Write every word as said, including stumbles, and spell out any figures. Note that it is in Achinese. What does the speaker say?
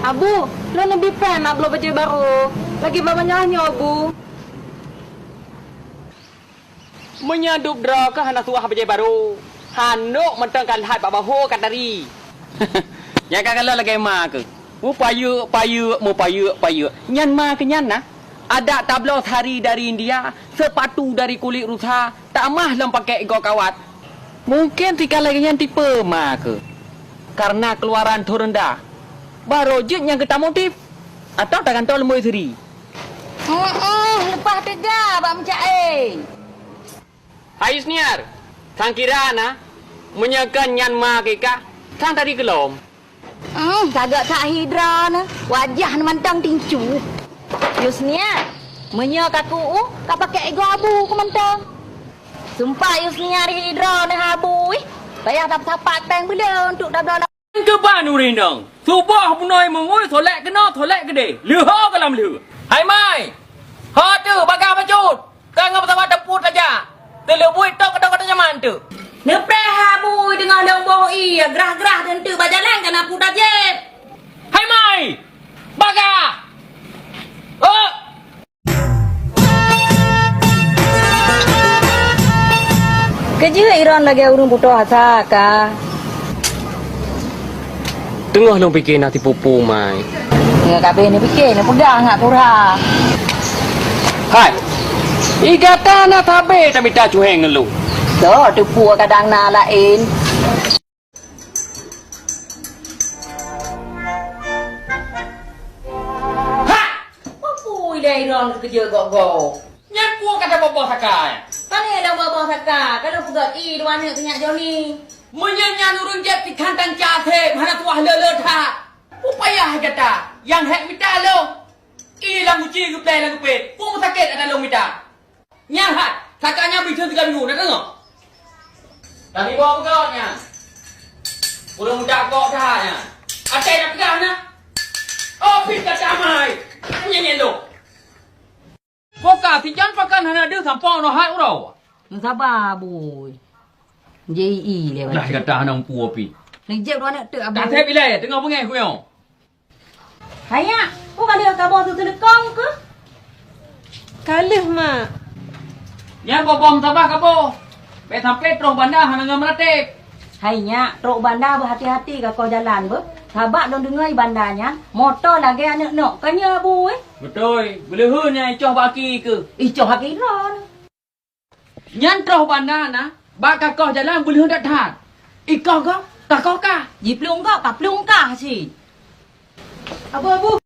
Abu, lôn neubi péng na bloe bajée barô. Lagée bak banyoe nyoe, Abu. Meunyoe dub droe keuh hana tuah bajée barô, hanok mantong ka lhat bak bahô ka tari. Nyang ka kalon lagée ma keuh. Mupayeuek-payeuek, mupayeuek-payeuek. Nyan ma keuh nyan na. Adak tabloe sari dari India, seupatu dari kulit rusa, tamah lom pakai igoe kawat. Mungken si kalon nyan tipe ma keuh. Karena keluaran thon reundah. Barô jeuet nyang geutamong tiep. Atawa tagantoe lumboi siri. Heeh, leupah teuga bak meucaé. Hai Yusniar, sang kira na, meunyoe kon nyan ma keu ikah, sang tari keulom. Hmm, sagok that hidra na, wajah na mantong tincu. Yusniar, meunyoe ka ku u, ka pakai igoe abu ku mantong. Sumpah Yusniar hidra na abu ih, payah tasapat péng beuleu untuk tabloe. Keuban ureueng inong, suboh bunoe meungui solek keunoe solek keudeh, leuho goh lam lheueh. Hai mai! Ho teuh bagah bacut, ka ngon pesawat teupot saja. Teuleubui tok keudong-keudong nyaman teuh. Neupreh ha bui teungoh lôn boh ié, grah-grah teunteuk bak jalan ka na puta jép. Hai mai! Bagah! Oh! Keujeuet Iron lagée ureuëng putôh asa ka. Teungoh lôn pike na tipu-pu mai. Nyoe kabeh neupike, neupeugah ngat pura. Hai! I gata na sabe tamita cuheng ngon lôn. Soe teupeu kadang na laén. Ha! Peue pui lé Iron keukeujeuet gok-gok? Nyan peue kata boh-boh saka? Pane lam boh-boh saka, ka lôn peugah i dua aneuk keu nyak Joni. Meunyoe nyan ureueng jép ikan tanca seb hana tuah le-le that. Peue payah gata nyang hék mita lôn. I lam guci geuplai lam geupét. Peue sakét ata lôn mita. Nyan hat, saka nyan bri sigoe minggu, na deungoe? Tapi bawa peugawat nyan. Ureueng muda kok that nyan. Atai na peugah na. Oh, pih ka damai. Nyan nyan dong. Poka si Jan pakan hana deuh sampoe noh hai uroe. Meusaba, bui. J I le. Dah kata hana empu api. Ni jeb dua aneuk teuk, Abu. Tak seb ilai, teungoh beungéh kuyong. Hai nyak, peue ka lheueh kaboh su seuleukong keuh? Ka lheueh, Mak. Nyan boh-boh meutabah kaboh. Bèk sampoe troh banda hana ngon meuratéb. Hai nyak, troh banda beuhati-hati kakoh jalan beuh. Sabab lôn deungoe banda nyan, moto lagèe aneuk nok. Ka nyoe bu, eh? Beutôi, beuleuheun nyan icoh bak aki keuh. Icoh aki droeneuh. Nyan troh banda na, bak kakoh jalan beuleuheun that-that. Ikoh gob, kakoh kah. Jiplueng gob, kaplueng kah cit. Abu, abu.